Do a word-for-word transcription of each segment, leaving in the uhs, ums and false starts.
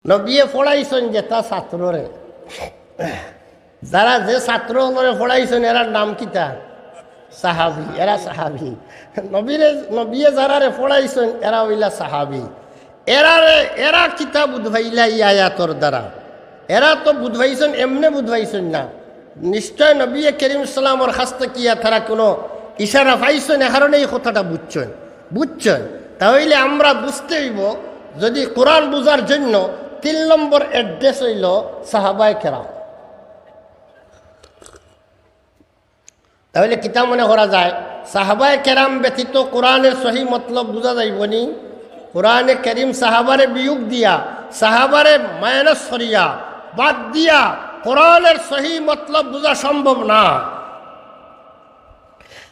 নবিয়ে পড়াইছইন যেতা ছাত্ররে, যারা যে ছাত্র অকলরে পড়াইছইন, এরার নাম কিতা? সাহাবি। এরা সাহাবি। নবীরে, নবিয়ে যারারে পড়াইছইন, এরা অইলা সাহাবি। এরারে, এরা কিতা বুঝ পাইলা ই আয়াতর দ্বারা? এরা তো বুঝ পাইছইন, এমনে বুঝ পাইছইন না। নিশ্চয় নবী করিম সাল্লামর কাছ থাকিয়া তারা কোনো ইশারা পাইছইন, এ কারণে ই কথাটা বুঝছইন, বুঝছইন। তাইলে আমরা বুঝতে অইবো, যদি কোরআন বুঝার জন্য তিন নম্বর অ্যাড্রেস অইলো সাহাবায়ে কেরাম। তাইলে কিতা মনে করা যায়, সাহাবায়ে কেরাম ব্যতীত কোরআনের সহি মতলব বুঝা যাইবো নি? কোরআনে করিম সাহাবারে বিয়োগ দিয়া, সাহাবারে মাইনাস করিয়া, বাদ দিয়া কোরআনের সহি মতলব বুঝা সম্ভব না।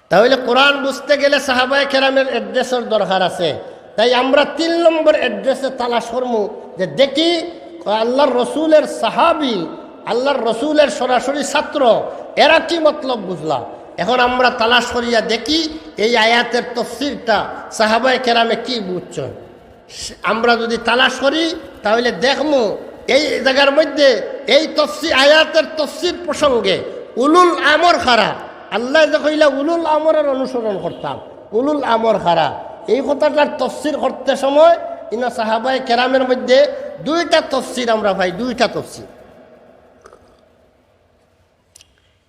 তাইলে কোরআন বুঝতে গেলে সাহাবায়ে কেরামের অ্যাড্রেসর দরকার আছে। তাই আমরা তিন নম্বর অ্যাড্রেসে তালাশ করমু যে দেখি আল্লাহর রসুলের সাহাবি, আল্লাহর রসুলের সরাসরি ছাত্র, এরা কি মতলব বুঝলা। এখন আমরা তালাশ করিয়া দেখি এই আয়াতের তফসিরটা সাহাবায়ে কেরামে কি বুঝছইন। আমরা যদি তালাশ করি, তাইলে দেখমু এই জাগার মধ্যে এই তফসির, আয়াতের তফসির প্রসঙ্গে উলুল আমর কারা। আল্লায় যে কইলা উলুল আমরের অনুসরণ করতাম, উলুল আমর কারা, এই কথাটার তফসির করতে সময় ইনো সাহাবায়ে কেরামের মধ্যে দুইটা তফসির আমরা পাই, দুইটা তফসির।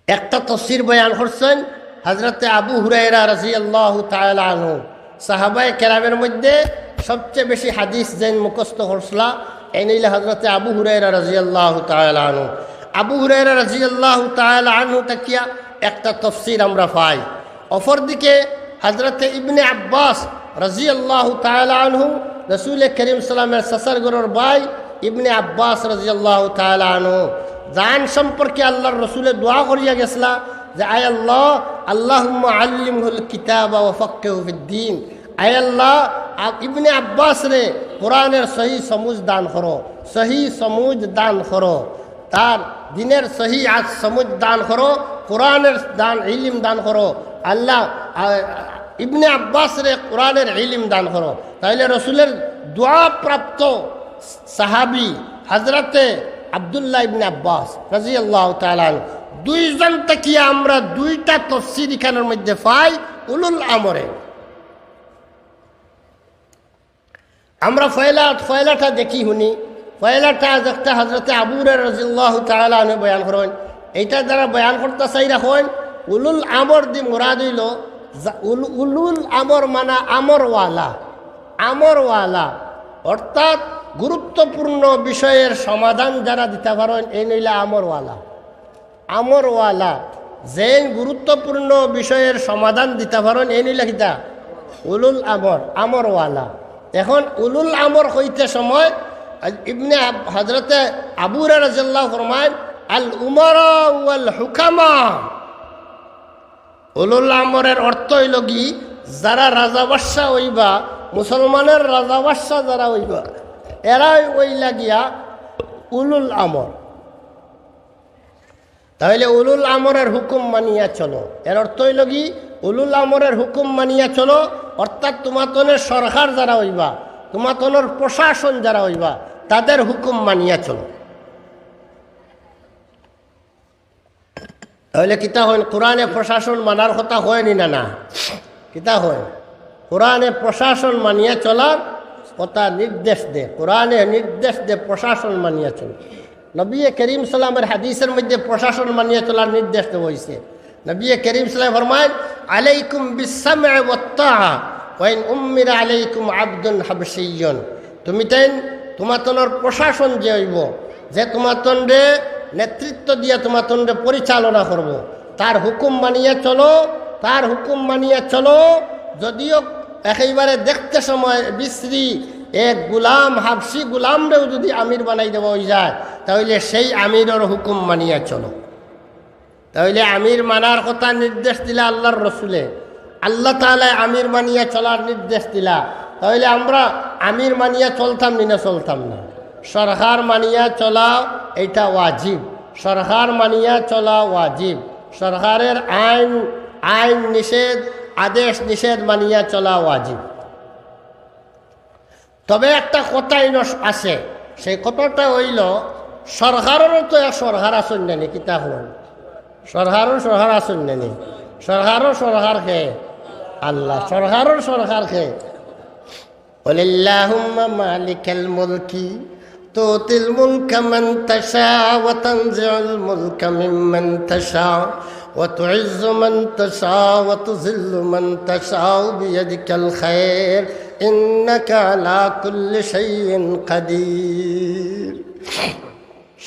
একটা তফসির বয়ান করছইন হযরতে আবু হুরায়রা রাদিয়াল্লাহু তাআলা আনহু। সাহাবায়ে কেরামের মধ্যে সবচেয়ে বেশি হাদিস যেইন মুখস্থ করছলা, এইন অইলা হযরতে আবু হুরায়রা রাদিয়াল্লাহু তাআলা আনহু। আবু হুরায়রা রাদিয়াল্লাহু তাআলা আনহু থাকিয়া একটা তফসির আমরা পাই। অপরদিকে হযরতে ইবনে আব্বাস রাদিয়াল্লাহু তাআলা আনহু, রসুলে করিম সাল্লামের চাচার ঘরর ভাই ইবনে আব্বাস রাদিয়াল্লাহু তাআলা আনহু, যান সম্পর্কে আল্লাহর রসুলে দোয়া করিয়া গেছলা যে, "আয় আল্লাহ, আল্লাহুম্মা আল্লিমহুল কিতাবা ওয়া ফাক্কিহু ফিদ্দিন।" আয় আল্লাহ, আ-, ইবনে আব্বাসরে কোরআনের সহি সমুজ দান করো, সহি সমুজ দান করো। তার দ্বীনের সহি আত সমুজ দান করো, কোরআনের দান, ইলিম দান করো। আল্লাহ, আ, ইবনে আব্বাসরে কোরআনের ইলিম দান করো। তাইলে রসুলের দোয়া প্রাপ্ত সাহাবী হযরতে আব্দুল্লাহ ইবনে আব্বাস রাদিয়াল্লাহু তাআলা আনহু। দুইজন থাকিয়া আমরা দুইটা তফসির ইখানর মধ্যে পাই উলুল আমরে। আমরা পয়লা, পয়লাটা দেখি হুনি। পয়লাটা যেটা হযরতে আবু হুরায়রা রাদিয়াল্লাহু তাআলা আনহু বয়ান করইন, এইটা যারা বয়ান করতা চাইরা কইন, উলুল আমর দি মুরাদ অইলো যা-, উল-, উলুল আমর মানা আমরওয়ালা, আমরওয়ালা, অর্থাৎ গুরুত্বপূর্ণ বিষয়ের সমাধান যারা দিতা পারইন, এইন অইলা আমরওয়ালা। আমরওয়ালা, যেইন গুরুত্বপূর্ণ বিষয়ের সমাধান দিতা পারইন, এইন অইলা কিতা? উলুল আমর, আমরওয়ালা। এখন উলুল আমর কইতে সময় ইবনে আব-, হযরতে আবু হুরায়রা রাদিয়াল্লাহু ফরমাইন, "আল উমারা ওয়াল হুকামা।" উলুল আমরের অর্থ অইলো কি, যারা রাজা বাদশা অইবা, মুসলমানের রাজা বাদশা যারা অইবা, এরাই অইলা গিয়া উলুল আমর। তাইলে উলুল আমরের হুকুম মানিয়া চলো। এর অর্থ অইলো কি, উলুল আমরের হুকুম মানিয়া চলো, অর্থাৎ তুমাতনর সরকার যারা অইবা, তুমাতনর প্রশাসন যারা অইবা, তাদের হুকুম মানিয়া চলো। তাইলে কিতা কইন? কোরআনে প্রশাসন মানার কথা কয় নি না, না? কিতা কয়? কোরআনে প্রশাসন মানিয়া চলার কথা নির্দেশ দে, কোরআনে নির্দেশ দে প্রশাসন মানিয়া চল। নবী করিম সাল্লামের হাদিসের মধ্যে প্রশাসন মানিয়া চলার নির্দেশ দেওয়া অইছে। নবী করিম সাল্লাম ফরমাইন, "আলাইকুম বিস-সামঈ ওয়াত-তাআ, ওয়া ইন উম্মিরা আলাইকুম আবদুন হাবশিয়্যুন।" তুমি তাইন, তুমাতনর প্রশাসন যে অইবো, যে তুমাতনরে নেতৃত্ব দিয়া তুমাতনরে পরিচালনা করবো, তার হুকুম মানিয়া চলো, তার হুকুম মানিয়া চলো। যদিও একেবারে দেখতে সময় বিশ্রী এক গুলাম, হাবশি গুলামরেও যদি আমির বানাই দেওয়া অইযায়, তাইলে সেই আমিরর হুকুম মানিয়া চলো। তাইলে আমির মানার কথা নির্দেশ দিলা আল্লাহর রসুলে, আল্লাহ তাআলায় আমির মানিয়া চলার নির্দেশ দিলা, তাইলে আমরা আমির মানিয়া চলতাম নি না চলতাম না? সরকার মানিয়া চলা, এইটা ওয়াজিব। সরকার মানিয়া চলা ওয়াজিব। সরকারের আইন, আইন নিষেধ, আদেশ নিষেধ মানিয়া চলা ওয়াজিব। তবে একটা কথা ইনো আছে, সেই কথাটা অইলো, সরকাররও তো এক সরকার আছইন না নি, কিতা কইন? সরকারর সরকার আছইন না নি? সরকারর সরকার কে? আল্লাহ। সরকারর সরকার কে? قل اللهم مالك الملك تؤتي الملك من تشاء وتنزع الملك ممن تشاء وتعز من تشاء وتذل من تشاء بيدك الخير إنك على كل شيء قدير।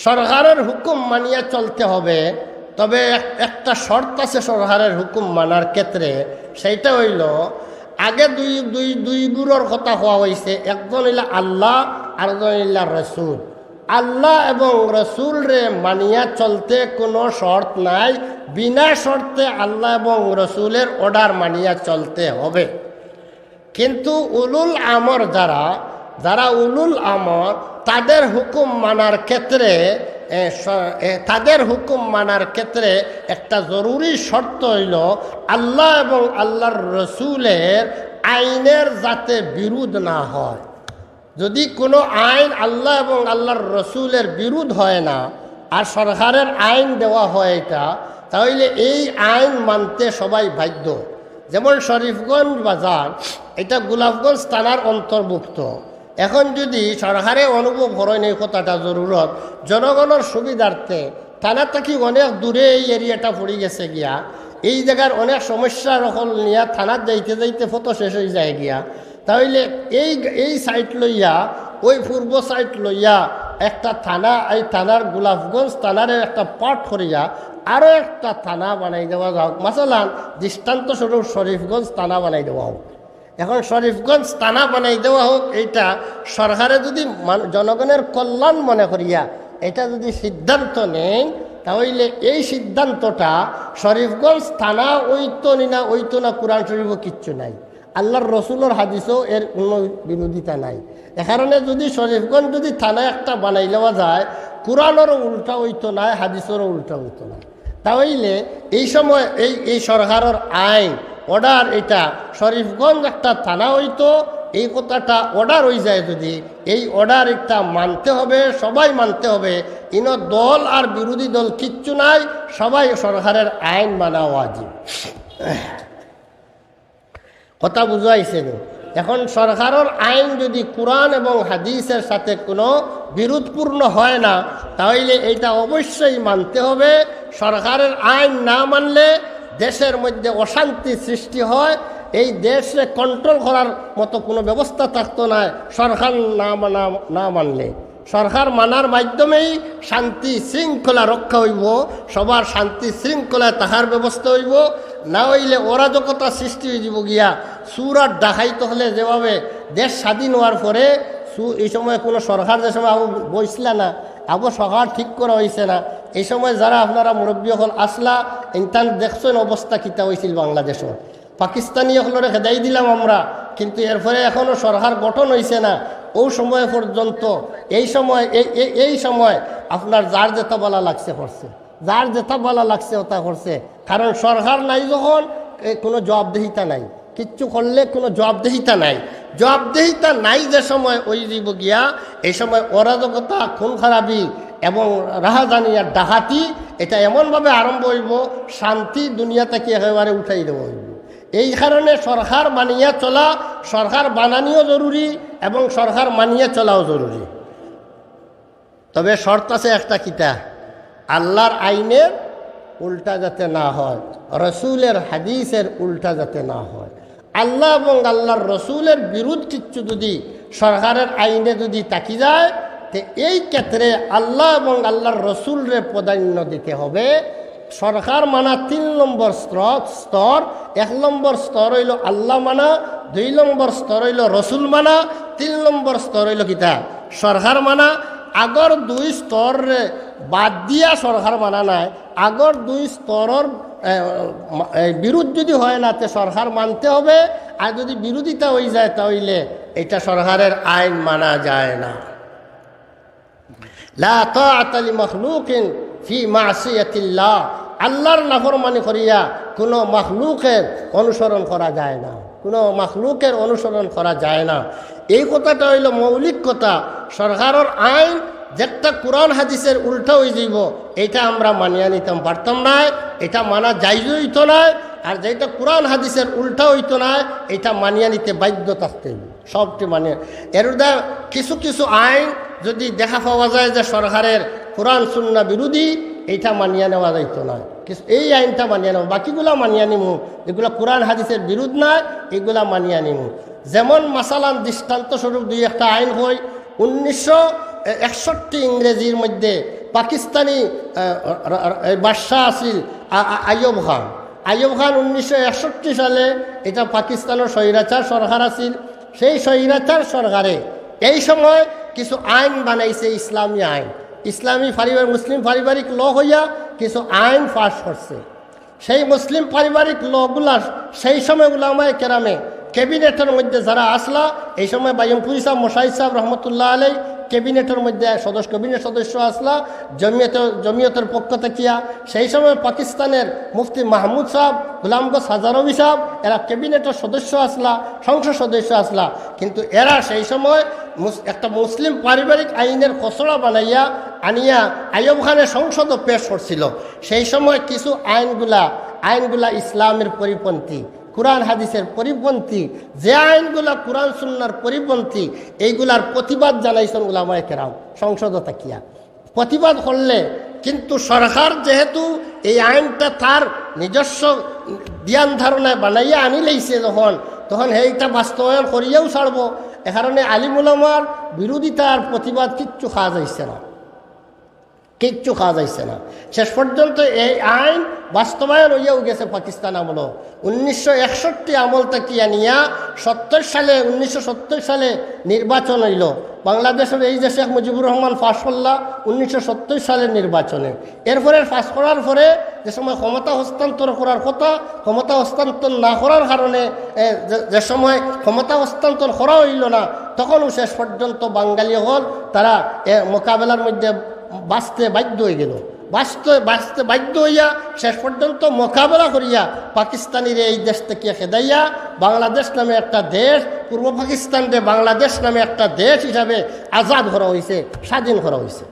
সরকারর হুকুম মানিয়া চলতে হবে, তবে এক-, একটা শর্ত আছে সরকারর হুকুম মানার ক্ষেত্রে, সেইটা অইলো, আগে দুই, দুই, দুই গুরুর কথা কওয়া অইছে, একজন অইলা আল্লাহ, আরজন অইলা রসুল। আল্লাহ এবং রসুলরে মানিয়া চলতে কুনু শর্ত নাই, বিনা শর্তে আল্লাহ এবং রসুলর order মানিয়া চলতে হবে। কিন্তু উলুল আমর যারা, যারা উলুল আমর, তাদের হুকুম মানার ক্ষেত্রে, এ, স-, এ, তাদের হুকুম মানার ক্ষেত্রে একটা জরুরি শর্ত অইলো আল্লাহ এবং আল্লাহর রসুলর আইনর যাতে বিরোধ না হয়। যদি কুনু আইন আল্লাহ এবং আল্লাহর রসুলর বিরোধ হয় না, আর সরকারর আইন দেওয়া হয় এটা, তাহলে এই আইন মানতে সবাই বাধ্য। যেমন শরীফগঞ্জ বাজার, এটা গোলাপগঞ্জ থানার অন্তর্ভুক্ত। এখন যদি সরকারে অনুভব করইন এই কথাটা জরুরত, জনগণর সুবিধার্থে, থানা থাকি অনেক দূরে এই এরিয়াটা পড়ি গেছে গিয়া, এই জাগার অনেক সমস্যা অকল নিয়া থানাত যাইতে যাইতে পথ শেষ অই যায় গিয়া, তাইলে এই, এই সাইট লইয়া, ওই পূর্ব সাইট লইয়া একটা থানা, এই থানার গোলাপগঞ্জ থানারে একটা পার্ট করিয়া আরো একটা থানা বানাই দেওয়া যাউক। মাসালান, দৃষ্টান্ত স্বরূপ শরীফগঞ্জ থানা বানাই দেওয়া হোক। এখন শরীফগঞ্জ থানা বানাই দেওয়া হোক, এইটা সরকারে যদি মান-, জনগণর কল্যাণ মনে করিয়া এটা যদি সিদ্ধান্ত নেন, তাহলে এই সিদ্ধান্তটা শরীফগঞ্জ থানা অইতো নি না অইতো না, কোরআন শরীফও কিচ্ছু নাই, আল্লাহর রসুলর হাদিসও এর কোনো বিরোধিতা নাই। এ কারণে যদি শরীফগঞ্জ যদি থানা একটা বানাই লওয়া যায়, কোরআনরও উল্টা অইতো নায়, হাদিসরও উল্টা অইতো নায়। তাইলে এই সময় এই, এই সরকারর আইন, অর্ডার, এটা শরীফগঞ্জ একটা থানা অইতো, এই কথাটা অর্ডার অই যায় যদি, এই অর্ডার একটা মানতে হবে, সবাই মানতে হবে। ইনো দল আর বিরোধী দল কিচ্ছু নাই, সবাই সরকারর আইন মানা ওয়াজিব। কথা বুঝাইছে নি? এখন সরকারর আইন যদি কোরআন এবং হাদিসর সাথে কোনো বিরোধপূর্ণ হয় না, তাহলে এইটা অবশ্যই মানতে হবে। সরকারর আইন না মানলে দেশর মধ্যে অশান্তি সৃষ্টি হয়, এই দেশরে কন্ট্রোল করার মতো কোনো ব্যবস্থা থাকতো নায় সরকার না মানা, না মানলে। সরকার মানার মাধ্যমেই শান্তি শৃঙ্খলা রক্ষা অইবো, সবার শান্তি শৃঙ্খলায় থাকার ব্যবস্থা অইবো। না অইলে অরাজকতা সৃষ্টি অই যিবো গিয়া। চুর আর ডাকাইত অকলে যেভাবে দেশ স্বাধীন অওয়ার পরে চু-, এই সময় কোনো সরকার, যে সময় আবো বইছলা না, আবো সরকার ঠিক করা অইছে না, এই সময় যারা আপনারা মুরব্বী অকল আছলা, ইনতান দেখছইন অবস্থা কিতা অইছিল বাংলাদেশর। পাকিস্তানি অকলরে খেদাই দিলাম আমরা, কিন্তু এরপরে এখনো সরকার গঠন অইছে না। ওই সময় পর্যন্ত, এই সময়, এই, এই, এই সময় আপনার যার যেটা ভালা লাগছে করছে, যার যেটা ভালা লাগছে ওটা করছে। কারণ সরকার নাই যখন, এ, কোনো জবাবদিহিতা নাই, কিচ্ছু করলে কোনো জবাবদিহিতা নাই। জবাবদিহিতা নাই যে সময় অই যিবো গিয়া, এই সময় অরাজকতা, খুন খারাপি এবং রাহাজানি আর ডাকাতি, এটা এমনভাবে আরম্ভ অইবো, শান্তি দুনিয়া থাকি একেবারে উঠাই দেওয়া অইবো। এই কারণে সরকার মানিয়া চলা, সরকার বানানিও জরুরি এবং সরকার মানিয়া চলাও জরুরি। তবে শর্ত আছে একটা, কিতা? আল্লাহর আইনের উল্টা যাতে না হয়, রসুলর হাদিসর উল্টা যাতে না হয়। আল্লাহ এবং আল্লাহর রসুলর বিরোধ কিচ্ছু যদি সরকারর আইনে যদি থাকি যায়, তে এই ক্ষেত্রে আল্লাহ এবং আল্লাহর রসুলরে প্রাধান্য দিতে হবে। সরকার মানা তিন নম্বর স্তর, স্তর। এক নম্বর স্তর অইলো আল্লাহ মানা, দুই নম্বর স্তর অইলো রসুল মানা, তিন নম্বর স্তর অইলো কিতা? সরকার মানা। আগর দুই স্তররে বাদ দিয়া সরকার মানা নায়। আগর দুই স্তরর, এ, মা-, এ, বিরোধ যদি হয় না, তে সরকার মানতে হবে। আর যদি বিরোধিতা অই যায়, তাইলে এটা সরকারর আইন মানা যায় না। লা তাআতা লি মাখলুকিন ফি মাসিয়াতিল্লাহ। আল্লাহর নাফরমানি করিয়া কোনো মাখলুকর অনুসরণ করা যায় না। কোনো মাখলুকের অনুসরণ করা যায় না। এই কথাটা অইলো মৌলিক কথা। সরকারর আইন যেটা কোরআন হাদিসের উল্টা অইযিবো, এইটা আমরা মানিয়া নিতাম পারতাম নায়, এইটা মানা জাইজ অইতো নায়। আর যেটা কোরআন হাদিসের উল্টা অইতো নায়, এইটা মানিয়া নিতে বাধ্য থাকতে অইবো। সবটি মানিয়া, এর উদা কিছু কিছু আইন যদি দেখা পাওয়া যায় যে সরকারের কোরআন সুন্নাহ বিরোধী, এইটা মানিয়া নেওয়া যাইতো নায়। কিছু এই আইনটা মানিয়া নেওয়া, বাকিগুলা মানিয়া নিমু, যেগুলা কোরআন হাদিসের বিরোধ নায়, এগুলা মানিয়া নিমু। যেমন মাসালান দৃষ্টান্ত স্বরূপ দুই একটা আইন অই, উনিশশো একষট্টি ইংরেজির মধ্যে পাকিস্তানি, আহ, র-, র-, এই বাদশাহ আছিল আ-, আ-, আইয়ুব খান। আইয়ুব খান উনিশশো একষট্টি সালে, এটা পাকিস্তানর স্বৈরাচার সরকার আছিল, সেই স্বৈরাচার সরকারে এই সময় কিছু আইন বানাইছে, ইসলামী আইন, ইসলামী পারিবারিক, মুসলিম পারিবারিক ল অইয়া কিছু আইন পাস করছে। সেই মুসলিম পারিবারিক লগুলা সেই সময় উলামায়ে কেরামে ক্যাবিনেটর মধ্যে যারা আছলা, এই সময় বায়ুমপুরী সাহেব, মোশাহিদ সাহেব রহমতুল্লাহ আলাই ক্যাবিনেটর মধ্যে সদস্য, ক্যাবিনেট সদস্য আছলা, জমিয়ত, জমিয়তর পক্ষ থাকিয়া। সেই সময় পাকিস্তানের মুফতি মাহমুদ সাহেব, গোলামগঞ্জ হাজারবি সাহেব, এরা ক্যাবিনেটর সদস্য আছলা, সংসদ সদস্য আছলা। কিন্তু এরা সেই সময় মুস-, একটা মুসলিম পারিবারিক আইনের খসড়া বানাইয়া আনিয়া আইয়ুব খানের সংসদও পেশ করছিল। সেই সময় কিছু আইনগুলা, আইনগুলা ইসলামের পরিপন্থী, কোরআন হাদিসের পরিপন্থী, যে আইনগুলা কোরআন সুন্নার পরিপন্থী, এইগুলার প্রতিবাদ জানাইছেন উলামায়ে কেরাম সংসদও থাকিয়া। প্রতিবাদ করলে, কিন্তু সরকার যেহেতু এই আইনটা তার নিজস্ব ধ্যান ধারণায় বানাইয়া আনি লইছে যখন, তখন হেইটা বাস্তবায়ন করিয়াউ ছাড়বো। এ কারণে আলিম উলামার বিরোধিতার প্রতিবাদ কিচ্ছু খাওয়া যাইছে না, কিচ্ছু খাওয়া যাইছে না। শেষ পর্যন্ত এই আইন বাস্তবায়ন অইয়াউ গেছে পাকিস্তান আমলো। উনিশশো একষট্টি আমল থাকিয়া নিয়া সত্তর সালে, উনিশশো সত্তর সালে নির্বাচন অইলো। বাংলাদেশর এই যে শেখ মুজিবুর রহমান পাশ করলা উনিশশো সত্তর সালের নির্বাচনে, এরপরে পাশ করার পরে যে সময় ক্ষমতা হস্তান্তর করার কথা, ক্ষমতা হস্তান্তর না করার কারণে, এ, যে, যে সময় ক্ষমতা হস্তান্তর করা অইলো না, তখনও শেষ পর্যন্ত বাঙালি অকল তারা, এ, মোকাবেলার মধ্যে বাঁচতে বাধ্য অইগেলো। বাঁচতে, বাঁচতে বাধ্য অইয়া শেষ পর্যন্ত মোকাবেলা করিয়া পাকিস্তানিরে এই দেশ থাকিয়া খেদাইয়া বাংলাদেশ নামে একটা দেশ, পূর্ব পাকিস্তানরে বাংলাদেশ নামে একটা দেশ হিসাবে আজাদ করা অইছে, স্বাধীন করা অইছে।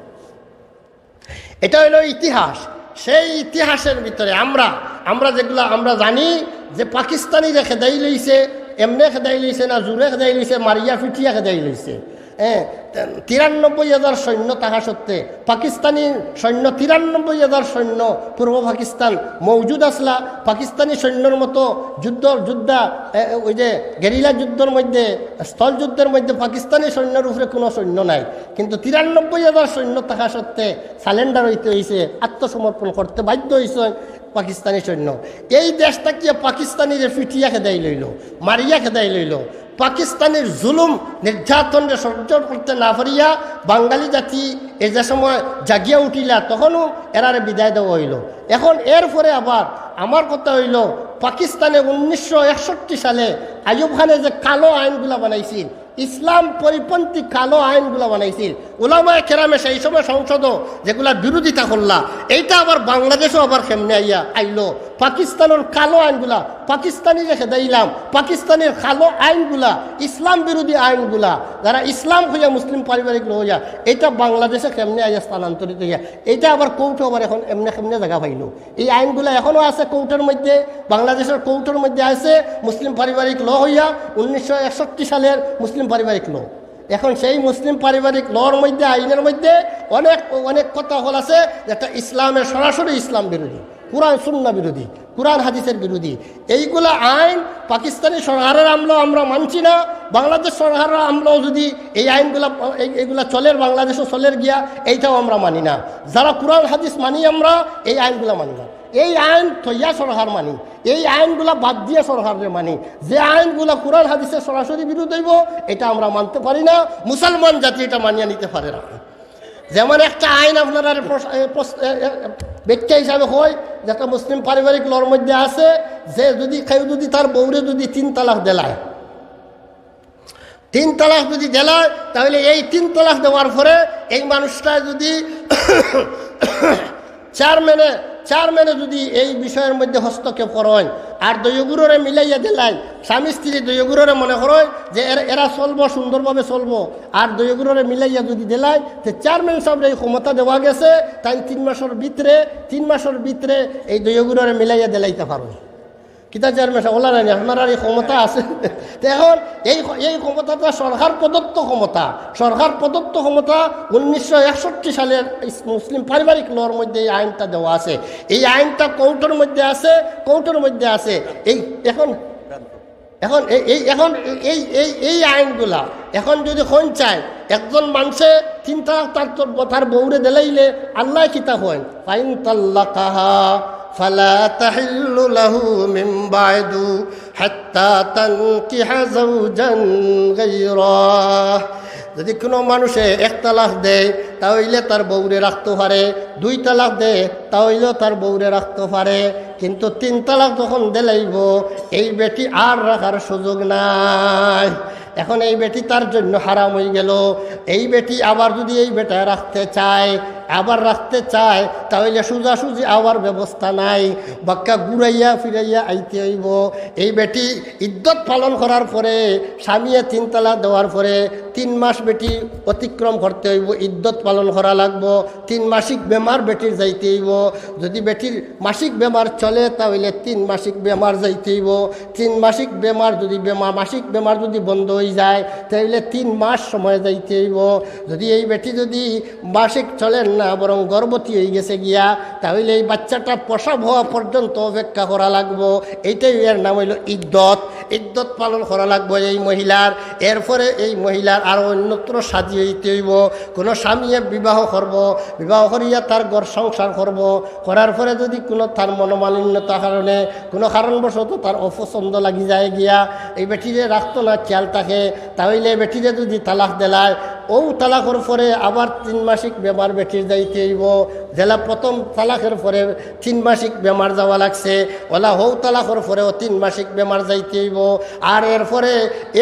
এটা অইলো ইতিহাস। সেই ইতিহাসের ভিতরে আমরা, আমরা যেগুলা আমরা জানি যে পাকিস্তানিরে খেদাই লইছে, এমনে খেদাই লইছে না, জোরে খেদাই লইছে, মারিয়া পিটিয়া খেদাই লইছে। হ্যাঁ, তিরানব্বই হাজার সৈন্য থাকা সত্ত্বে পাকিস্তানি সৈন্য, তিরানব্বই হাজার সৈন্য পূর্ব পাকিস্তান মৌজুদ আছলা। পাকিস্তানি সৈন্যর মতো যুদ্ধ, যোদ্ধা, এ, ওই যে গেরিলা যুদ্ধর মধ্যে, স্থল যুদ্ধের মধ্যে পাকিস্তানি সৈন্যর উপরে কোনো সৈন্য নাই, কিন্তু তিরানব্বই হাজার সৈন্য থাকা সত্ত্বে সারেন্ডার অইতে অইছে, আত্মসমর্পণ করতে বাধ্য অইছে পাকিস্তানি সৈন্য। এই দেশ থাকিয়া পাকিস্তানিরে পিটিয়া খেদাই লইলো, মারিয়া খেদাই লইলো। পাকিস্তানির জুলুম নির্যাতনরে সহ্য করতে না পারিয়া বাঙালি জাতি এ যে সময় জাগিয়া উঠিলা, তখনও এরারে বিদায় দেওয়া অইলো। এখন এরপরে আবার আমার কথা অইলো, পাকিস্তানে উনিশশো একষট্টি সালে আইয়ুব খানে যে কালো আইনগুলা বানাইছিল, ইসলাম পরিপন্থী কালো আইনগুলা বানাইছিল, উলামায়ে কেরামে সেই সময় সংসদও যেগুলা বিরোধিতা করলা, এইটা আবার বাংলাদেশও আবার কেমনে আইয়া আইলো। পাকিস্তানর কালো আইনগুলা, পাকিস্তানিরে খেদাইলাম, পাকিস্তানের কালো আইনগুলা, ইসলাম বিরোধী আইনগুলা, যারা ইসলাম অইয়া মুসলিম পারিবারিক ল অইয়া, এইটা বাংলাদেশে কেমনে আইয়া স্থানান্তরিত অইয়া, এইটা আবার কোর্টও আবার এখন এমনে কেমনে জাগা পাইলো। এই আইনগুলা এখনো আছে কোর্টের মধ্যে, বাংলাদেশের কোর্টের মধ্যে আছে, মুসলিম পারিবারিক ল অইয়া, উনিশশো একষট্টি সালের মুসলিম পারিবারিক ল। এখন সেই মুসলিম পারিবারিক লর মধ্যে, আইনের মধ্যে অনেক, অনেক কথা হল আছে, যেটা ইসলামের সরাসরি ইসলাম বিরোধী, কোরআন সুন্নাহ বিরোধী, কোরআন হাদিসের বিরোধী। এইগুলা আইন পাকিস্তানি সরকারের আমলো আমরা মানছি না। বাংলাদেশ সরকারের আমলো যদি এই আইনগুলা, এই, এইগুলা চলের, বাংলাদেশও চলের গিয়া, এইটাও আমরা মানি না। যারা কোরআন হাদিস মানি আমরা, এই আইনগুলা মানি না। এই আইন থইয়া সরকার মানি, এই আইনগুলা বাদ দিয়া সরকাররে মানি। যে আইনগুলা কোরআন হাদিসের সরাসরি বিরোধ অইবো, এটা আমরা মানতে পারি না। মুসলমান জাতি এটা মানিয়া নিতে পারে না। যেমন একটা আইন আপনারা প্রস-, এ, প্রস-, এ, এ, ব্যাখ্যা হিসাবে হয়, যেটা মুসলিম পারিবারিক লর মধ্যে আছে, যে যদি কেউ যদি তার বউরে যদি তিন তালাক দেলায়, তিন তালাক যদি দেলায়, তাহলে এই তিন তালাক দেওয়ার পরে এই মানুষটা যদি চেয়ারম্যানে, চেয়ারম্যানে যদি এই বিষয়ের মধ্যে হস্তক্ষেপ করেন, আর দুইওগুররে মিলাইয়া দিলাই, স্বামী স্ত্রী দুইওগুররে মনে করো যে এরা, এরা চলবো, সুন্দরভাবে চলবো। আর দুইওগুররে মিলাইয়া যদি দিলাই, তে চেয়ারম্যান সাবরে এই ক্ষমতা দেওয়া গেছে, তাইন তিন মাসর ভিতরে, তিন মাসর ভিতরে এই দুইওগুররে মিলাইয়া দিলাইতা পারো। কিতা চেয়ারম্যান সাব, ওলা নানি, আপনারার এই ক্ষমতা আছে। তো এখন এই, এই ক্ষমতাটা সরকার প্রদত্ত ক্ষমতা। সরকার প্রদত্ত ক্ষমতা। উনিশশো একষট্টি সালের ইস-, মুসলিম পারিবারিক লর মধ্যে এই আইনটা দেওয়া আছে। এই আইনটা কোর্টর মধ্যে আছে, কোর্টর মধ্যে আছে। এই এখন, এখন এই, এই, এখন এই, এই, এই, এই আইনগুলা এখন যদি কোন চায়, একজন মানুষে তিন তালাক তার তো, তার বউরে দিলাইলে আল্লায় কিতা কইন? "ফাইন তাল্লাকাহা ফালা তাহিল্লু লাহু মিন বা'দু হাত্তা তানকিহা যাওজান গায়রাহ।" যদি কোনো মানুষে এক তালাক দেয়, তা অইলে তার বউরে রাখতো পারে, দুই তালাক দেয়, তা অইলেও তার বউরে রাখতো পারে, কিন্তু তিন তালাক যখন দিলাইবো, এই বেটি আর রাখার সুযোগ নাই। এখন এই বেটি তার জন্য হারাম অইগেলো। এই বেটি আবার যদি এই বেটায় রাখতে চায়, আবার রাখতে চায়, তা অইলে সোজাসুজি আবার ব্যবস্থা নাই, বাক্কা ঘুরাইয়া ফিরাইয়া আইতে অইবো। এই বেটি ইদ্দত পালন করার পরে, স্বামীয়ে তিন তালাক দেওয়ার পরে তিন মাস বেটি অতিক্রম করতে অইবো, ইদ্দত পালন করা লাগবো। তিন মাসিক বেমার বেটির যাইতে অইবো। যদি বেটির মাসিক বেমার চলে, তা অইলে তিন মাসিক বেমার যাইতে অইবো। তিন মাসিক বেমার যদি বেমা-, মাসিক বেমার যদি বন্ধ অইযায়, তা অইলে তিন মাস সময় যাইতে অইবো। যদি এই বেটি যদি মাসিক চলের না, বরং গর্ভবতী অইগেছে গিয়া, তা অইলে এই বাচ্চাটা প্রসব হওয়া পর্যন্ত অপেক্ষা করা লাগবো। এইটাই এর নাম অইলো ইদ্দত। ইদ্দত পালন করা লাগবো এই মহিলার। এরপরে এই মহিলার আরো অন্যত্র শাদী অইতে অইবো, কোনো স্বামীয়ে বিবাহ করবো, বিবাহ করিয়া তার ঘর সংসার করবো, করার পরে যদি কোনো তার মনোমালিন্যতার কারণে, কোনো কারণবশত তার অপছন্দ লাগি যায় গিয়া, এই বেটিরে রাখতো না, খেয়াল থাকে, তা অইলে বেটিরে যদি তালাক দিলায়, অউ তালাকর পরে আবার তিন মাসিক বেমার বেটির যাইতে অইবো। যেলা প্রথম তালাকর পরে তিন মাসিক বেমার যাওয়া লাগছে, অলা হউ তালাকর পরেও তিন মাসিক বেমার যাইতে অইবো। আর এরপরে,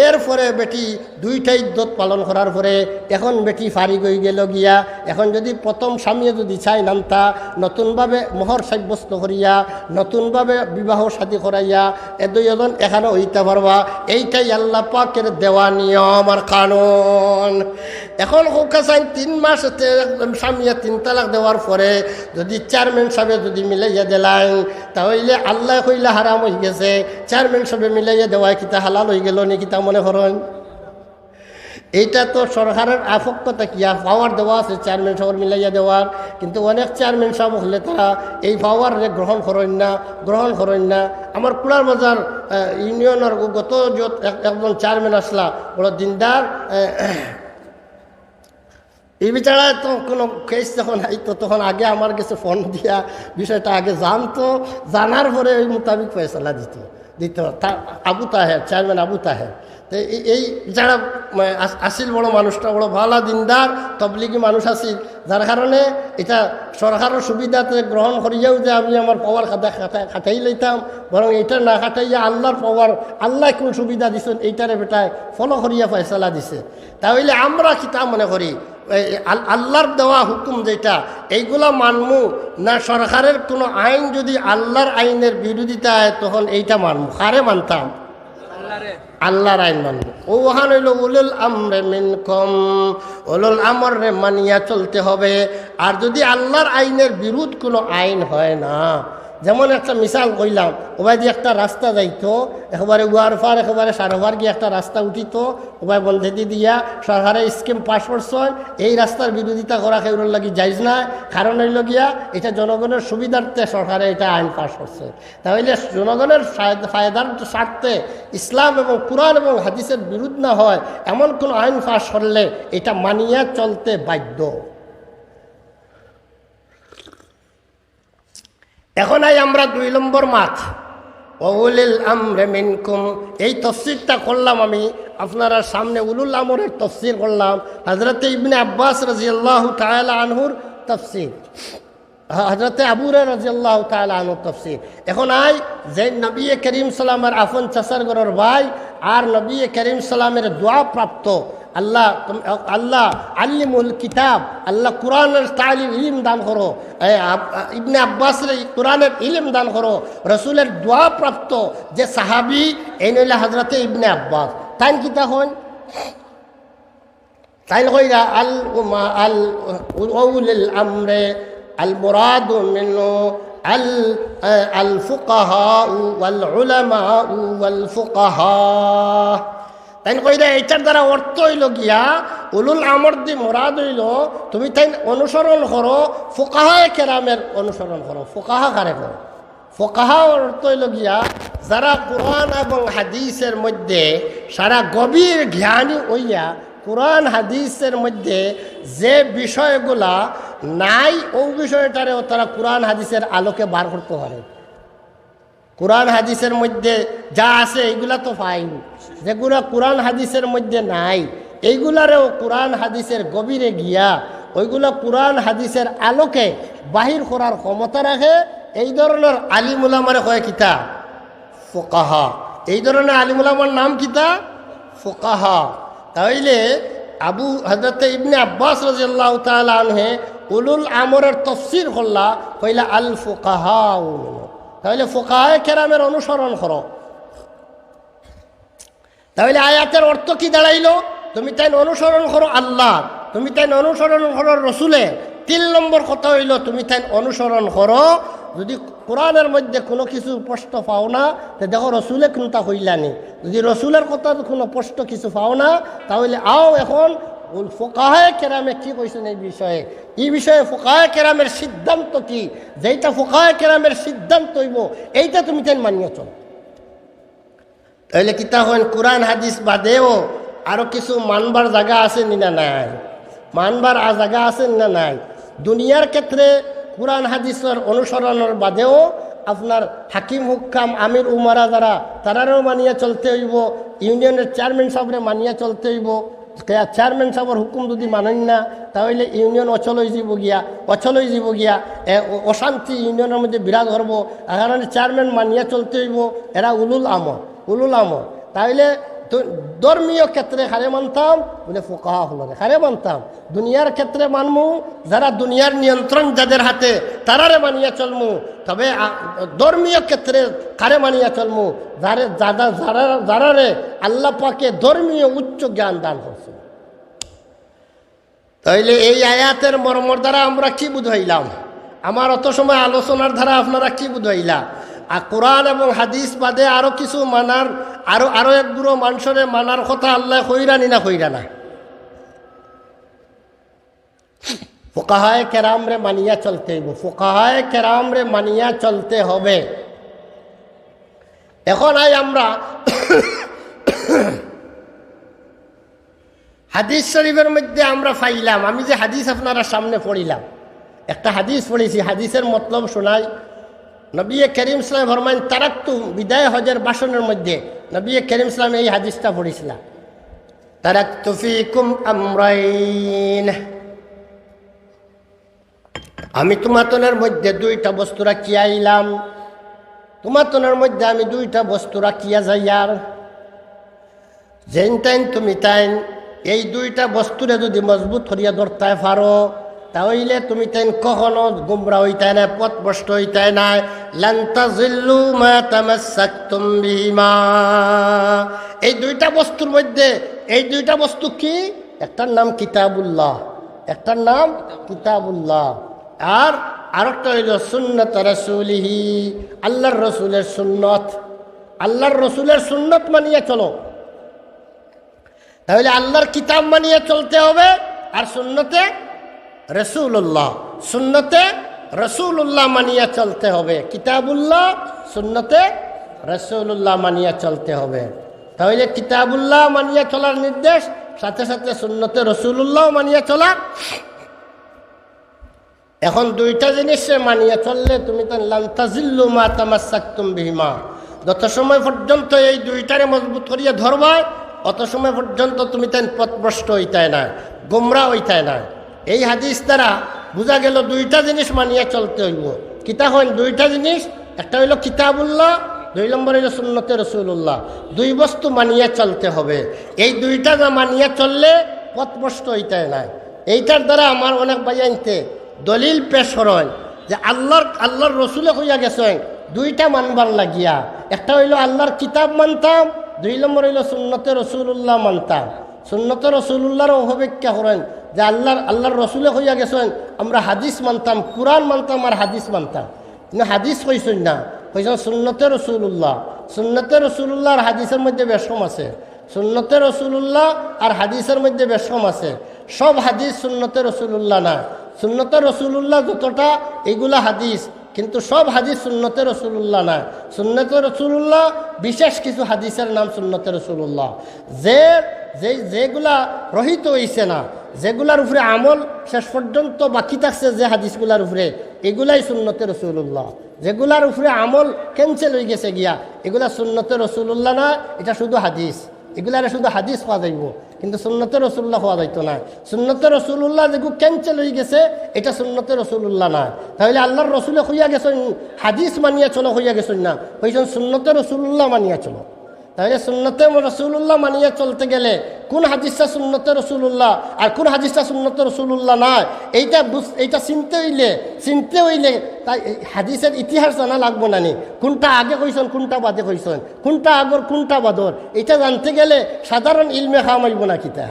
এরপরে বেটি দুইটা ইদ্দত পালন করার পরে এখন বেটি ফারিগ অইগেলো গিয়া। এখন যদি প্রথম স্বামীয়ে যদি চাইন আনতা, নতুনভাবে মোহর সাব্যস্ত করিয়া, নতুনভাবে বিবাহ শাদী করাইয়া, এ দুইজন এখানো অইতা পারবা। এইটাই আল্লাহ পাকের দেওয়া নিয়ম আর কানুন। এখন কউক্কা চাইন, তিন মাস তে-, স্বামীয়ে তিন তালাক দেওয়ার পরে যদি চেয়ারম্যান সাবে যদি মিলাইয়া দিলাইন, তা অইলে আল্লায় কইলা হারাম অইগেছে, চেয়ারম্যান সাবে মিলাইয়া দেওয়ায় কিতা হালাল অইগেলো নি, কিতা মনে করইন? এইটা তো সরকারের আ পক্ষ থাকিয়া পাওয়ার দেওয়া আছে চেয়ারম্যান সাবর মিলাইয়া দেওয়ার, কিন্তু অনেক চেয়ারম্যান সাব অকলে তারা এই পাওয়াররে গ্রহণ করইন না, গ্রহণ করইন না। আমার কুড়ার বাজার, আহ, ইউনিয়নর গত যত এক-, একজন চেয়ারম্যান আছলা, বড় দিনদার, আহ, এই বিচারায় তো কোনো কেস যখন আইতো, তখন আগে আমার গেছে ফোন দিয়া বিষয়টা আগে জানতো, জানার পরে ওই মোতাবিক ফয়সালা দিত, দিত। তা-, আবু তাহের, চেয়ারম্যান আবু তাহের। তো এই, এই যারা, মানে, আস-, আসিল বড় মানুষটা, বড় ভালা দিনদার তবলিগি মানুষ আছিল, যার কারণে এটা সরকারের সুবিধাতে গ্রহণ করিয়াও যে আমি আমার পাওয়ার খাতা খাটা-, খাটাই লইতাম, বরং এটা না খাটাইয়া আল্লাহর পাওয়ার, আল্লায় কোন সুবিধা দিছেন, এইটারে বেটায় ফলো করিয়া ফয়সালা দিছে। তা অইলে আমরা কিতা মনে করি? এই আল-, আল্লাহর দেওয়া হুকুম যেটা, এইগুলা মানমু না সরকারের কোনো আইন যদি আল্লাহর আইনের বিরোধিতা হয়, তখন এইটা মানমু? কারে মানতাম? আল্লাহর আইন মানমু। অউ অখান অইলো উলুল আমরে মিনকুম, উলুল আমররে মানিয়া চলতে হবে। আর যদি আল্লাহর আইনের বিরোধ কোনো আইন হয় না, যেমন একটা মিসাল কইলাম, ওবায়দি একটা রাস্তা যাইতো, একেবারে উয়ার পার, একেবারে সারোপার গিয়া একটা রাস্তা উঠিতো, ওবায় বন্ধেদি দিয়া সরকারে স্কিম পাস করছইন, এই রাস্তার বিরোধিতা করা কেউরর লাগি জায়েজ নায়। কারণ অইলো গিয়া, এটা জনগণের সুবিধার্থে সরকারে এটা আইন পাস করছে। তা অইলে জনগণের ফায়দ-, ফায়দার স্বার্থে ইসলাম এবং কোরআন এবং হাদিসের বিরোধ না হয় এমন কোন আইন পাস করলে এটা মানিয়া চলতে বাধ্য। এখন আই আমরা দুই নম্বর মাত, ওয়া উলিল আমরে মিনকুম। এই তফসিরটা করলাম আমি আপনারার সামনে, উলুল আমরের তফসির করলাম, হযরতে ইবনে আব্বাস রাদিয়াল্লাহু তাআলা আনহুর তফসির, হ-, হযরতে আবু হুরায়রা রাদিয়াল্লাহু তাআলা আনহুর তফসির। এখন আই যে নবী করিম সাল্লামের আপন চাচার ঘরর ভাই আর নবী করিম সাল্লামের দোয়া প্রাপ্ত আল্লাহ, তুমি, আল্লাহ আল্লিমুল কিতাব, আল্লাহ কোরআনের তালিম, ইলিম দান করো। এ, আব-, ইবনে আব্বাসরে কোরআনের ইলিম দান করো। রসুলের দোয়া প্রাপ্ত যে সাহাবী, এইন অইলা হযরতে ইবনে আব্বাস। তাইন কিতা কইন? তাইন কইরা আল উমা-, আল উলিল আমরে, আল মুরাদু মিনহু আল, আ, আল ফুকাহা ওয়াল উলামা ওয়াল ফুকাহা। তাইন কইরা এইটার দ্বারা অর্থ অইলো গিয়া, উলুল আমর দি মুরাদ অইলো, তুমি তাইন অনুসরণ করো, ফুকাহায়ে কেরামের অনুসরণ করো। ফুকাহা কারে কয়? ফুকাহা অর্থ অইলো গিয়া, যারা কোরআন এবং হাদিসের মধ্যে সারা গভীর জ্ঞানী অইয়া, কোরআন হাদিসের মধ্যে যে বিষয়গুলা নাই, অউ বিষয়টারেও তারা কোরআন হাদিসের আলোকে বার করতো পারে। কোরআন হাদিসের মধ্যে যা আছে, এইগুলা তো পাইন, যেগুলা কোরআন হাদিসের মধ্যে নাই, এইগুলারেও কোরআন হাদিসের গভীরে গিয়া অউগুলা কোরআন হাদিসের আলোকে বাহির করার ক্ষমতা রাখে। এই ধরনের আলিম উলামারে কয় কিতা? ফুকাহা। এই ধরনের আলিম উলামার নাম কিতা? ফুকাহা। তাইলে আবু, হযরতে ইবনে আব্বাস রাদিয়াল্লাহু তাআলা আনহে উলুল আমরের তফসির করলা, কইলা আল ফুকাহা। তাইলে ফুকাহায়ে কেরামের অনুসরণ করো। তাইলে আয়াতের অর্থ কি দাঁড়াইলো? তুমি তাইন অনুসরণ করো আল্লাহ, তুমি তাইন অনুসরণ করো রসুলে। তিন নম্বর কথা অইলো, তুমি তাইন অনুসরণ করো। যদি কোরআনের মধ্যে কোনো কিছু স্পষ্ট পাও না, তে দেখো রসুলে কুনটা কইলানি। যদি রসুলের কথা কোনো স্পষ্ট কিছু পাও না, তাইলে আও এখন ফুকাহায়ে কেরামে কি কইছেন এই বিষয়ে। এই বিষয়ে ফুকাহায়ে কেরামের সিদ্ধান্ত কি? যেইটা ফুকাহায়ে কেরামের সিদ্ধান্ত অইবো, এইটা তুমি তাইন মানিয়া চলো। তাইলে কিতা কইন, কোরআন হাদিস বাদেও আরো কিছু মানবার জাগা আছে নি না নাই? মানবার আ জাগা আছে নি না নাই? দুনিয়ার ক্ষেত্রে কোরআন হাদিসর অনুসরণর বাদেও আপনার হাকিম হুক্কাম, আমির উমারা যারা, তারারেও মানিয়া চলতে অইবো, ইউনিয়নের চেয়ারম্যান সাবরে মানিয়া চলতে অইবো। কে-, চেয়ারম্যান সাবর হুকুম যদি মানইন না, তাইলে ইউনিয়ন অচল অইযিবো গিয়া, অচল অইযিবো গিয়া, এ, অ-, অশান্তি ইউনিয়নের মধ্যে বিরাজ করবো। এ কারণে চেয়ারম্যান মানিয়া চলতে অইবো, এরা উলুল আমর। উলুল আমর। তাইলে তো ধর্মীয় ক্ষেত্রে কারে মানতাম? বলে, ফুকাহা অকলরে। কারে মানতাম? দুনিয়ার ক্ষেত্রে মানমু, যারা দুনিয়ার নিয়ন্ত্রণ যাদের হাতে, তারারে মানিয়া চলমু। তবে আ-, ধর্মীয় ক্ষেত্রে কারে মানিয়া চলমু? যারে, যারা, যারা, যারারে আল্লাহ পাকে ধর্মীয় উচ্চ জ্ঞান দান করছে। তাইলে এই আয়াতের মর্মর দ্বারা আমরা কি বুঝাইলাম? আমার অত সময় আলোচনার দ্বারা আপনারা কি বুঝাইলা? আর কোরআন এবং হাদিস বাদে আরো কিছু মানার, আরো, আরো এক গুরু মানুষরে মানার কথা আল্লাহ কইরা নি না কইরা না? ফুকাহায়ে কেরামরে মানিয়া চলতে অইবো, ফুকাহায়ে কেরামরে মানিয়া চলতে হবে। এখন আই আমরা হাদিস শরীফের মধ্যে আমরা পাইলাম, আমি যে হাদিস আপনারা সামনে পড়িলাম, একটা হাদিস পড়ছি, হাদিসের মতলব শুনাই। নবী করিম সাল্লাল্লাহু আলাইহি ওয়াসাল্লাম ফরমাইন, তারাক্তু, বিদায় হজের ভাষণের মধ্যে নবী করিম সাল্লাল্লাহু আলাইহি ওয়াসাল্লাম এই হাদিসটা পড়ছিলা, তারাক্তু ফিকুম আমরাইন। আমি তুমাতনের মধ্যে দুইটা বস্তু রাখিয়া আইলাম, তুমাতনের মধ্যে আমি দুইটা বস্তু রাখিয়া যাইয়ার। যেইন তাইন তুমি তাইন এই দুইটা বস্তুরে যদি মজবুত করিয়া ধরতায় পারো, তাইলে তুমি তাইন কখনো গুমরা অইতায় নায়, পথভ্রষ্ট অইতায় নায়। লান তাজিল্লু মা তামাসসাকতুম বিহিমা। এই দুইটা বস্তুর মধ্যে, এই দুইটা বস্তু কি? একটার নাম কিতাবুল্লাহ, একটার নাম কিতাবুল্লাহ, আর আরেকটা অইলো সুন্নত রাসূলিহি, আল্লাহর রসুলের সুন্নত। আল্লাহর রসুলের সুন্নত মানিয়া চলো। তাইলে আল্লাহর কিতাব মানিয়া চলতে হবে, আর সুন্নতে রাসূলুল্লাহ, সুন্নতে রাসূলুল্লাহ মানিয়া চলতে হবে। কিতাবুল্লাহ, সুন্নতে রাসূলুল্লাহ মানিয়া চলতে হবে। তাইলে কিতাবুল্লাহ মানিয়া চলার নির্দেশ, সাথে সাথে সুন্নতে রাসূলুল্লাহ মানিয়া চলা। এখন দুইটা জিনিসরে মানিয়া চললে তুমি তাইন লান তাজিল্লু মা তামাসসাকতুম বিহিমা। যত সময় পর্যন্ত এই দুইটারে মজবুত করিয়া ধরবায়, অত সময় পর্যন্ত তুমি তাইন পথভ্রষ্ট অইতায় নায়, গুমরা অইতায় নায়। এই হাদিস দ্বারা বুঝা গেল দুইটা জিনিস মানিয়া চলতে অইবো। কিতা কইন দুইটা জিনিস? একটা অইলো কিতাবুল্লাহ, দুই নম্বর অইলো সুন্নতে রসুলুল্লাহ। দুই বস্তু মানিয়া চলতে হবে। এই দুইটা না মানিয়া চললে পথভ্রষ্ট অইতায় নায়। এইটার দ্বারা আমার অনেক ভাইয়াইন্তে দলিল পেশ করইন যে আল্লাহর, আল্লাহর রসুলে কইয়া গেছইন দুইটা মানবার লাগিয়া। একটা অইলো আল্লাহর কিতাব মানতাম, দুই নম্বর অইলো সুন্নতে রসুলুল্লাহ মানতাম। সুন্নতে রসুলুল্লাহর অপব্যাখ্যা করইন যে আল্লাহর, আল্লাহর রসুলে কইয়া গেছইন আমরা হাদিস মানতাম, কুরআন মানতাম আর হাদিস মানতাম। কিন্তু হাদিস কইছইন না, কইছইন সুন্নতে রসুলুল্লাহ। সুন্নতে রসুলুল্লাহ আর হাদিসের মধ্যে বেশ কম আছে। সুন্নতে রসুলুল্লাহ আর হাদিসের মধ্যে বেশ কম আছে। সব হাদিস সুন্নতে রসুলুল্লাহ না। সুন্নতে রসুলুল্লাহ যতটা, এগুলা হাদিস, কিন্তু সব হাদিস সুন্নতে রসুলুল্লাহ না। সুন্নতে রসুলুল্লাহ বিশেষ কিছু হাদিসের নাম সুন্নতে রসুলুল্লাহ। যে, যে, যেগুলা রহিত অইছে না, যেগুলার উপরে আমল শেষ পর্যন্ত বাকি থাকছে যে হাদিসগুলার উপরে, এগুলাই সুন্নতে রসুলুল্লাহ। যেগুলার উপরে আমল ক্যান্সেল অই গেছে গিয়া, এগুলা সুন্নতে রসুলুল্লাহ না, এটা শুধু হাদিস। এগুলারে শুধু হাদিস কওয়া যাইবো, কিন্তু সুন্নতে রসুলুল্লাহ কওয়া যাইতো না। সুন্নতে রসুলুল্লাহ যেগু ক্যান্সেল অই গেছে, এটা সুন্নতে রসুলুল্লাহ না। তাইলে আল্লাহর রসুলে কইয়া গেছইন হাদিস মানিয়া চলো, কইয়া গেছইন না, কইছইন সুন্নতে রসুলুল্লাহ মানিয়া চলো। তাইলে সুন্নতে রসুলুল্লাহ মানিয়া চলতে গেলে কোন হাদিসটা সুন্নতে রসুলুল্লাহ আর কোন হাদিসটা সুন্নতে রসুলুল্লাহ নায়, এইটা বুঝ-, এইটা চিনতে অইলে, চিনতে অইলে তাই এই হাদিসের ইতিহাস জানা লাগবো না নি? কোনটা আগে কইছইন, কোনটা বাদে কইছইন, কোনটা আগর, কোনটা বাদর, এটা জানতে গেলে সাধারণ ইলমে কাম অইবো না কিতা?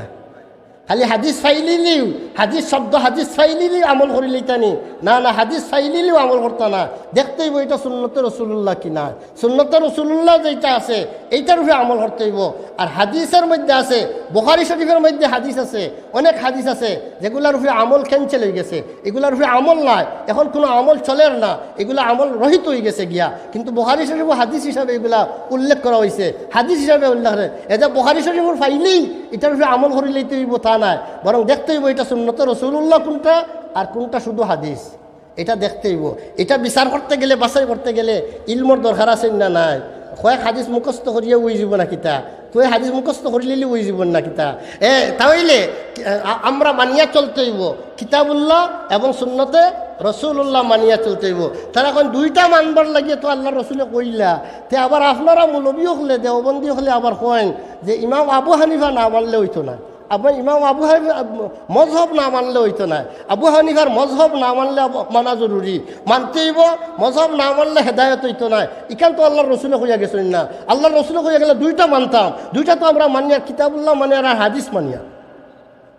খালি হাদিস ফাইলিলিউ, হাদিস শব্দ, হাদিস ফাইলিলিউ আমল করিলিতা নি? না, না, হাদিস ফাইলিলিউ আমল করতা না। দেখতে অইবো এটা সুন্নতে রসুলুল্লাহ কি না। সুন্নতে রসুলুল্লাহ যেটা আছে, এইটার উপরে আমল করতে অইবো। আর হাদিসের মধ্যে আছে, বুখারী শরীফের মধ্যে হাদিস আছে, অনেক হাদিস আছে, যেগুলার উপরে আমল ক্যান্সেল অই গেছে, এগুলার উপরে আমল নাই, এখন কোনো আমল চলের না, এগুলা আমল রহিত অই গেছে গিয়া। কিন্তু বুখারী শরীফও হাদিস হিসাবে এগুলা উল্লেখ করা অইছে, হাদিস হিসাবে উল্লেখ করে। এ যে বুখারী শরীফর ফাইলেই এটার উপরে আমল করিলিতে অইবো তা নায়, বরং দেখতে অইবো এটা সুন্নতে রসুলুল্লাহ কোনটা আর কোনটা শুধু হাদিস। এটা দেখতে অইবো। এটা বিচার করতে গেলে, বাছাই করতে গেলে ইলমর দরকার আছে না নাই? কয়েক হাদিস মুখস্থ করিয়া অই যিবো না কিতা? কয়েক হাদিস মুখস্থ করিলিলে অই যিবো না কিতা? এ, তাইলে, আ-, আমরা মানিয়া চলতে অইবো কিতাবুল্লাহ এবং সুন্নতে রসুলুল্লাহ মানিয়া চলতে অইবো। তারা কইন দুইটা মানবার লাগিয়া তো আল্লাহর রসুলে কইলা, তে আবার আপনারা মৌলবী অকলে, দেওবন্দি অকলে আবার কইন যে ইমাম আবু হানিফা না মানলে অইতো না। আবার ইমাম আবু হানিফা, আব-, মজহব না মানলে অইতো না। আবু হানিফার মজহব না মানলে আব-, মানা জরুরি, মানতে অইবো। মজহব না মানলে হেদায়েত অইতো না। ইখান তো আল্লাহর রসুলে কইয়া গেছইন না। আল্লাহর রসুলে কইয়া গেলে দুইটা মানতাম, দুইটা তো আমরা মানিয়ার, কিতাবুল্লাহ মানিয়ার আর হাদিস মানিয়ার।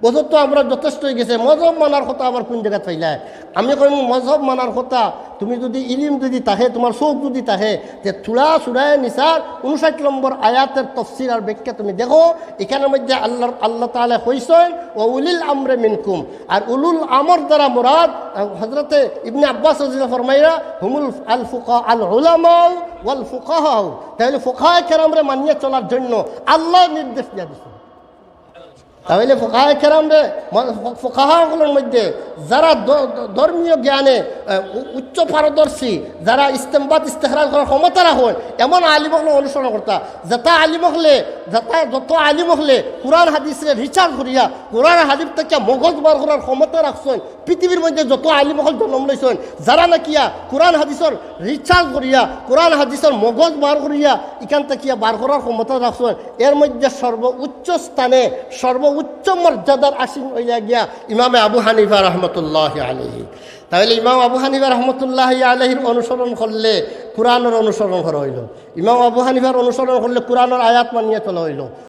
বুঝো তো আমরা যথেষ্ট অই গেছে। মজহব মানার কথা আবার কোন জাগাত পাইলায়? আমি কইমু মজহব মানার কথা, তুমি যুদি ইলিম যুদি থাকে, তুমার চউখ যুদি থাকে, তে সূরা সুরায়ে নিসার ঊনষাট নম্বর আয়াতের তফসির আর ব্যাখ্যা তুমি দেখো। ইখানর মধ্যে আল্লাহ, আল্লাহ তাআলা কইছইন, "ওয়া উলিল আমরে মিনকুম।" আর উলুল আমর দ্বারা মুরাদ, আহ, হযরতে ইবনে আব্বাস রাদিয়াল্লাহু আনহু ফরমাইরা, "হুমুল আল ফুকা-, আল উলামাউ ওয়াল ফুকাহাউ।" তাইলে ফুকাহায়ে কেরামরে মানিয়া চলার জন্য আল্লাহ নির্দেশ দিয়া দিছইন। তাইলে ফুকাহায়ে কেরামরে, ম-, ফু-, ফুকাহা অকলর মধ্যে যারা দ-, দ-, ধর্মীয় জ্ঞানে, আহ, উ-, উচ্চ পারদর্শী, যারা ইস্তেমবাত ইস্তেখরাজ করার ক্ষমতা রাখইন, এমন আলিম অকলর অনুসরণ করতা, যেতা আলিম অকলে, যেতা, যত আলিম অকলে কুরআন হাদিসরে রিসার্চ করিয়া কুরআন হাদিস থাকিয়া মগজ বার করার ক্ষমতা রাখছইন, পৃথিবীর মধ্যে যত আলিম অকল জন্ম লইছইন, যারা নাকিয়া কুরআন হাদিসর রিসার্চ করিয়া, কুরআন হাদিসর মগজ বার করিয়া, ইখান থাকিয়া বার করার ক্ষমতা রাখছইন, এর মধ্যে সর্বোচ্চ স্থানে, সর্বোচ্চ মর্যাদার আসীন অইয়া গিয়া ইমামে আবু হানিফা রহমতুল্লাহি আলাইহি। তাইলে ইমাম আবু হানিফা রহমতুল্লাহি আলাইহির অনুসরণ করলে কুরআনর অনুসরণ করা অইলো, ইমাম আবু হানিফার অনুসরণ করলে কুরআনর আয়াত মানিয়া চলা অইলো।